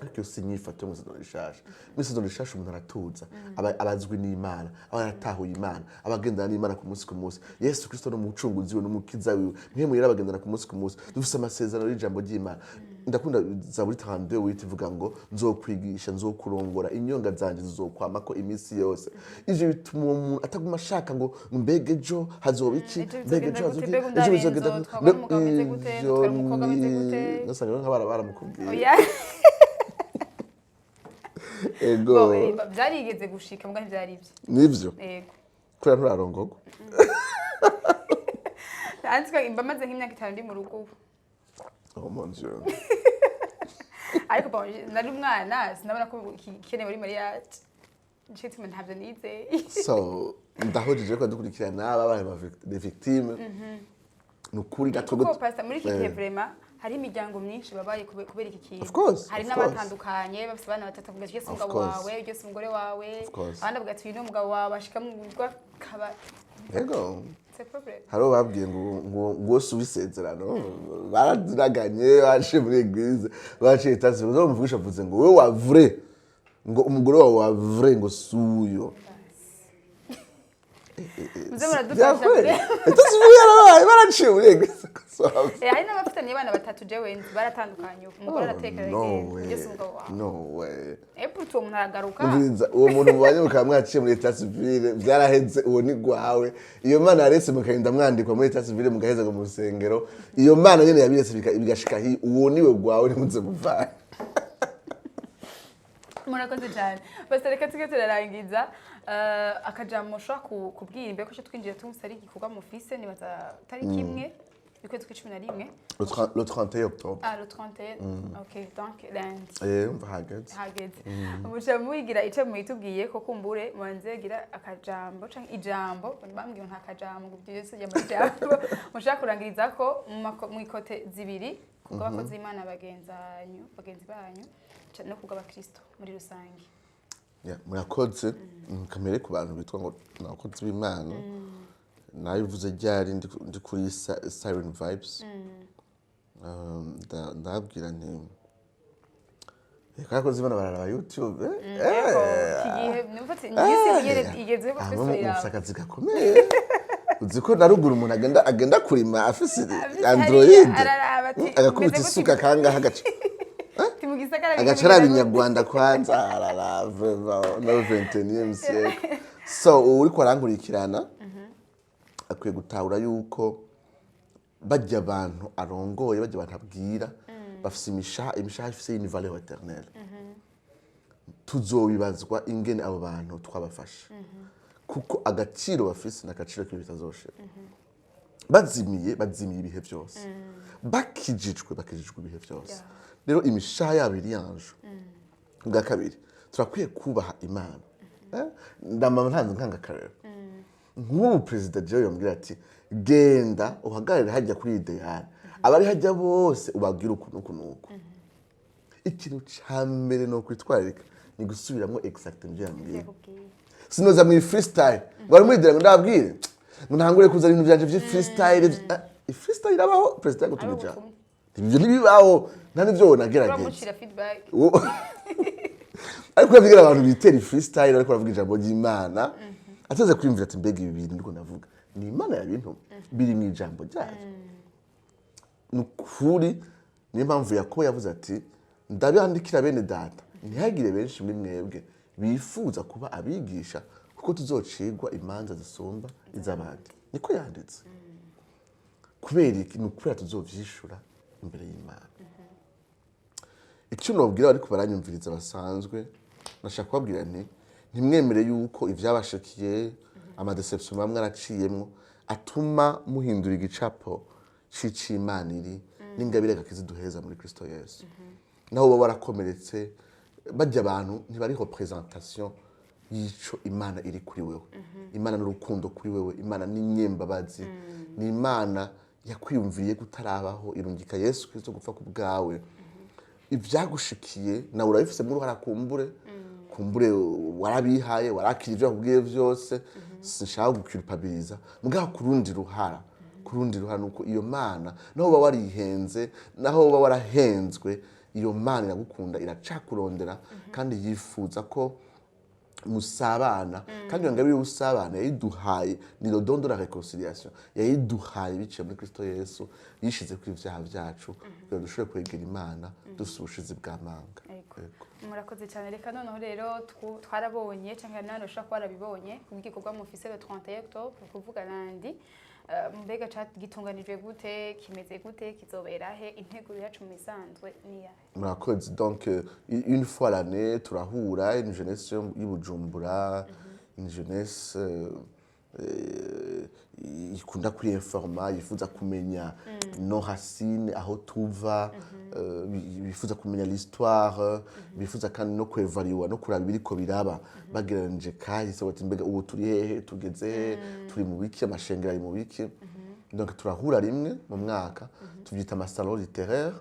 ariko iyo si inyifato yo mu Isezerano Rishasha. Mu Isezerano Rishasha umuntu aratuza, aba azwi n'Imana, aba yaratahuye Imana, aba agendana n'Imana ku munsi ku munsi. Yesu Kristo ni umucunguzi we n'umukiza wiwe, mwe muyera bagendana ku munsi ku munsi. Dufise amasezerano y'ijambo ry'Imana. Ndakunda Zaburi 32 wita ivuga ngo: "Nzokwigisha, nzokurongora, inyonga zanje zizokwamako iminsi yose." Ivyo bituma uwo muntu ataguma ashaka ngo mbega ejo hazoba iki, Ejo mbega ejo bizogenda hazoba gute, iki, mbega ejo bizogenda undabenzo, gute. twabona umugabo ameze gute, Ivyo twabona umukobwa ameze gute. Nasanga rero nk'abara baramukubwiye. Oya. Ego. Bo, byarigeze gushika, mbwa ntibyari ibyo. Nivyo. Yego. Kubera nturarongorwa. Anditswe mba maze nk'imyaka 5 ndi mu rugo ubu. Oh mon Dieu. Ariko bon, nari umwana, sinabona ko ikenewe muri mariage, nico gituma ntabyo nizeye. So ndahojeje ko dukurikirana babaye des victimes, ni ukuri gato. Kuko pastor, muri iki gihe vraiment hari imiryango myinshi babaye kubera iki kintu. Of course, hari of course. n'abatandukanye bafite abana batatu, avuga ati: "Ujye si Of umugabo course. wawe, ujye si umugore wawe." Of course. Abandi bavuga ati: "Uyu ni umugabo wawe," bashika mu rugo akaba Yego. c'est problème. Hari uwo babwiye ngo si isezerano, baraziraganye, baciye muri église, baciye itasi, bamuvugisha, avuze ngo: "Wowe wa vrai," ngo umugore wawe wa vrai ngo suyo. Muze muradufasha. Byakweli itasi yarabaye, baraciye muri église. Eh, hari n'abafitanye abana batatu jewe nzi baratandukanye ubu. Umugore aratekera, No agenda, way. ujye si umugabo wawe. No way. Et puis uwo muntu aragaruka. Umviriza, uwo muntu mubanye mukaba mwaciye muri état civil, byaraheze, uwo ni gwawe. Iyo Mana yaretse mukagenda mwandikwa muri état civil, mugaheza ngo mu rusengero, iyo Mana nyene yabiretse bigashika hi, uwo niwe gwawe, ntimuze muvane. Murakoze cyane basi, reka tujye turarangiza. Akajambo ushobora kubwira imbere ko icyo twinjiye tumuse ari igikorwa mufise, nibaza tariki 1 y'ukwezi kw'icumi na rimwe. Le 31 octobre. Ah, le 31, ok, donc lundi. Eh, umva hageze. Hageze, muca muyigira icyo muhitubwiye ko kumbure mubanze gira akajambo canke ijambo. Bambwiye ngo nta kajambo, ngo ibyo byose by'amajambo mushaka kurangiriza ko mu ikote zibiri, kubw'abakozi b'Imana bagenzanyu, bagenzi banyu, no kubw'abakristo muri rusange. Yeah, murakoze. Kamere ku bantu bitwa ngo ni abakozi b'Imana, nabivuze ryari ndi kuri Siren Vibes. Ndababwira nti reka abakozi b'Imana bararaba YouTube, eh? Yego, iki gihe nimufate igeze igezeho Ah, twese mu iraba. mufise akazi gakomeye. Uzi ko na ruguru umuntu agenda kurima afise Afise Android, hariya, araraba ati, agakubita "Meze gute?" isuka kangaha, agaca Ati mu gisagara agaca araba inyarwanda kwanza, arara vraiment no 21e siècle. So uwo uriko arankurikirana akwiye gutahura yuko bajya abantu arongoye, bajya abantu abwira, bafise imishaha, imishaha ifise une valeur éternelle. Tuzobibazwa ingene abo bantu twabafashe, kuko agaciro bafise ni agaciro k'ibintu bitazoshira. Bazimiye, bazimiye ibihe byose; bakijijwe, bakijijwe ibihe byose. Rero imishaha yabo iri yanje. Ubwa kabiri, turakwiye kubaha Imana. Eh? Ndamama ntanze nkanga akarero nk'ubu perezida jewe yambwira ati: "Genda uhagarare hajya kuri idéal, abari hajya bose ubabwire uku n'uku n'uku." Ikintu ca mbere ni ukwitwararika ni gusubiramo exact ibyo yambwiye. Yakubwiye. Sinoza mu freestyle ngo ari muri ngo ndababwire ngo ntangure kuzana ibintu byanje vya freestyle. Freestyle irabaho? Perezida yagutumye Ari ijambo. ubutumwa. Ibyo ntibibaho, nta n'ivyo wonagerageza. Uramucira feedback. Ariko uravugira abantu bitera freestyle, ariko uravuga ijambo ry'Imana, ataze kwiyumvira ati: "Mbega ibi bintu ndiko ndavuga ni Imana yabintumye, biri mu ijambo ryayo?" Ni ukuri, niyo mpamvu Yakobo yavuze ati: "Ndabandikira bene data, ntihagire benshi muri mwebwe bifuza kuba abigisha, kuko tuzocigwa imanza zisumba iz'abandi." Niko yanditse. Kubera iki? Ni ukubera tuzovyishura imbere y'Imana. Icyo nobwira ariko baranyumviriza basanzwe, nashaka kubabwira nti: ntimwemere yuko ivyabashikiye, ama déceptions bamwe araciyemwo, atuma muhindura igicapo c'ic'Imana iri n'ingabire gakiza duheza muri Kristo Yesu. Naho baba warakomeretse, bajya abantu ntibari représentation y'ico Imana iri kuri wewe. Imana n'urukundo kuri wewe, Imana n'inyembabazi, ni Imana yakwiyumviriye kutarabaho, irungika Yesu Kristo gupfa ku bwawe. Ivyagushikiye nawe urabifisemo uruhara. Kumbure warabihaye, warakira ivyo bakubwiye vyose, sinshaka guculpabiliza. Mugabo ku rundi ruhara nuko iyo Mana, naho uba warihenze, naho uba warahenzwe, iyo Mana iragukunda, iracakurondera kandi yifuza ko musabana. Kandi iyo ngabire y'ubusabane yayiduhaye, ni le don de la réconciliation, yayiduhaye biciye muri Kristo Yesu, yishize ku ivyaha vyacu kugira dushobore kwegera Imana dufise ubushizi bw'amanga. Ego. Ego. Murakoze cyane. Reka noneho rero twarabonye cyangwa nawe ushobora kuba warabibonye kubw'igikorwa mufise le 31 octobre, kuvuga nandi. Mbega gitunganijwe gute, kimeze gute, kizobera he, integuro yacu mu isanzwe ni iyahe? Murakoze. Donc une fois l'année turahura, une jeunesse y'i Bujumbura, une jeunesse ikunda kwiyinforma, yifuza kumenya nos racines, aho tuva, bifuza kumenya l'histoire, bifuza kandi no kwevariwa no kuraba ibiriko biraba bagereranije kahise, bati: mbega ubu turi hehe, tugeze he, turi mu biki, amashengero ari mu biki? Donc turahura rimwe mu mwaka, tubyita ama salons littéraires.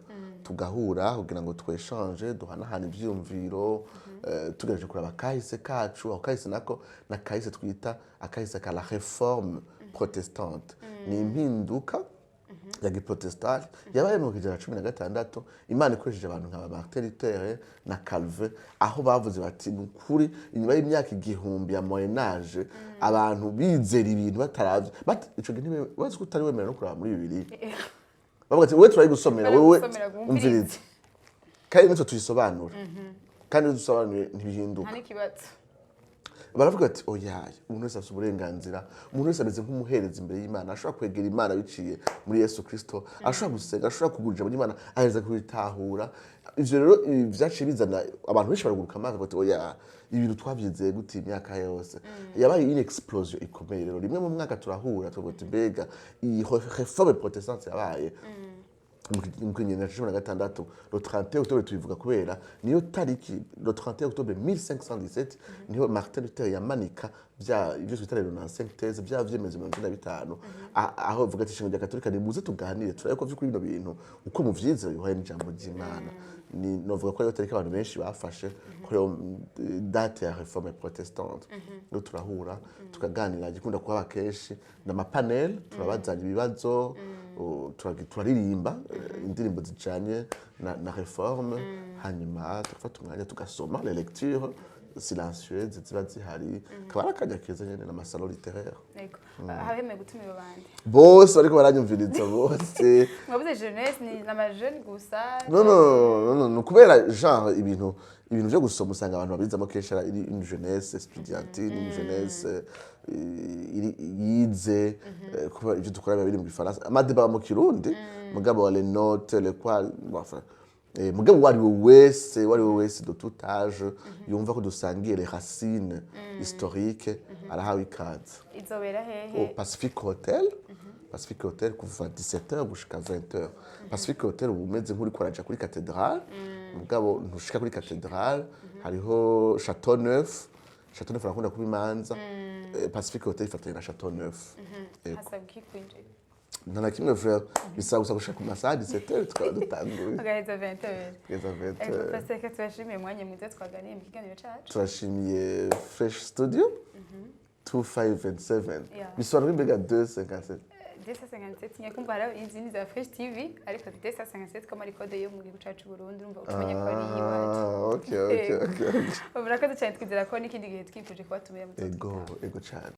Tugahura kugira ngo tweshanje, duhanahane ivyiyumviro, tugerageje kuraba kahise kacu. Aho kahise nako na kahise twita akahise ka la Réforme protestante, ni impinduka ya giprotestante yabaye mu kijana 16, Imana ikoresheje abantu nka ba Martin Luther na Calvin, aho bavuze bati: ni ukuri, inyuma y'imyaka 1000 ya Moyen Âge, abantu bizera ibintu bataravye. Ico gihe bazi ko utari wemera no kuraba muri Bibiliya. Bavuga ati: wowe turayigusomera, wewe Baragusomera ngo wumvirize. Umvirize, kandi nitwe tuyisobanura, kandi dusobanuye ntibihinduka. Nta n'ikibazo. Baravuga bati: oya, umuntu wese afite uburenganzira, umuntu wese ameze nk'umuherezi imbere y'Imana, ashobora kwegera Imana biciye muri Yesu Kristo, ashobora gusenga, ashobora kugurira muri Imana, aheza kubitahura. Ivyo rero, ibi vyaciye bizana abantu benshi baraguruka amazi, bati: oya, ibintu twavyizeye gute imyaka yose? Yabaye une explosion ikomeye. Rero rimwe mu mwaka turahura, tuvuga ati: mbega iyi Réforme protestante yabaye mu kinyejana 16, le 31 octobre, tubivuga kubera niyo tariki, le 31 octobre 1517 niho Martin Luther yamanika bya ibyo twita rero na cinq thèses, bya vyemezo 95, aho avuga ati: ishengero rya Katolika, nimuze tuganire, turabe ko vy'ukuri bino bintu uko muvyizera bihuye n'ijambo ry'Imana. Ni novuga ko ariyo tariki abantu benshi bafashe ko ariyo date ya Réforme protestante. Rero turahura tukaganira, gikunda kuhaba kenshi n'ama panels, turabazanya ibibazo, turaririmba indirimbo zijanye na Réforme, hanyuma tugafata umwanya tugasoma, les lectures silencieuses ziba zihari, kaba ari akanya keza nyene n'ama salons littéraires. Yego. Habemewe gutumira abandi? Bose bariko baranyumviriza, bose. Mwavuze jeunesse, ni ama jeunes gusa? Non, non, non, non, non, kubera genre ibintu vyo gusoma usanga abantu babizamo kenshi ari une jeunesse estudiantine, une jeunesse yize, kuba ivyo dukora biba biri mu gifaransa, ama débats mu kirundi, mugabo les notes, les quoi, bon, enfin, mugabo uwo ari we wese de tout âge yumva ko dusangiye les racines historiques arahawe ikaze. Izobera hehe? Au Pacific Hotel, Pacific Hotel, kuva 17h gushika 20h. Pacific Hotel uba umeze nk'uriko uraja kuri cathédrale, mugabo ntushika kuri cathédrale, hariho Chateau Neuf. Chateau Neuf arakunda kuba imanza. Pacific Hotel ifatanye na Chateau Neuf. Yego. Hasabwa iki kwinjira? Nta na kimwe frère, bisaba gusa gushika ku masaha 17h tukaba dutanguye. Ugaheza 20h? Kugeza 20h. Ego, Pastor, reka tubashimiye umwanya mwiza twaganiye mu kiganiro cacu. Turashimiye Fresh Studio 257. Yeah. Bisobanura imbega 257? 257, nyakumva hariho izindi za Fresh TV, ariko 257 ko ari code yo mu gihugu cacu Burundi, urumva ucumenya ko ari iyiwacu. Ah, okay. Murakoze cyane, twizera ko n'ikindi gihe twifuje kubatumira mu Ego, ego cyane.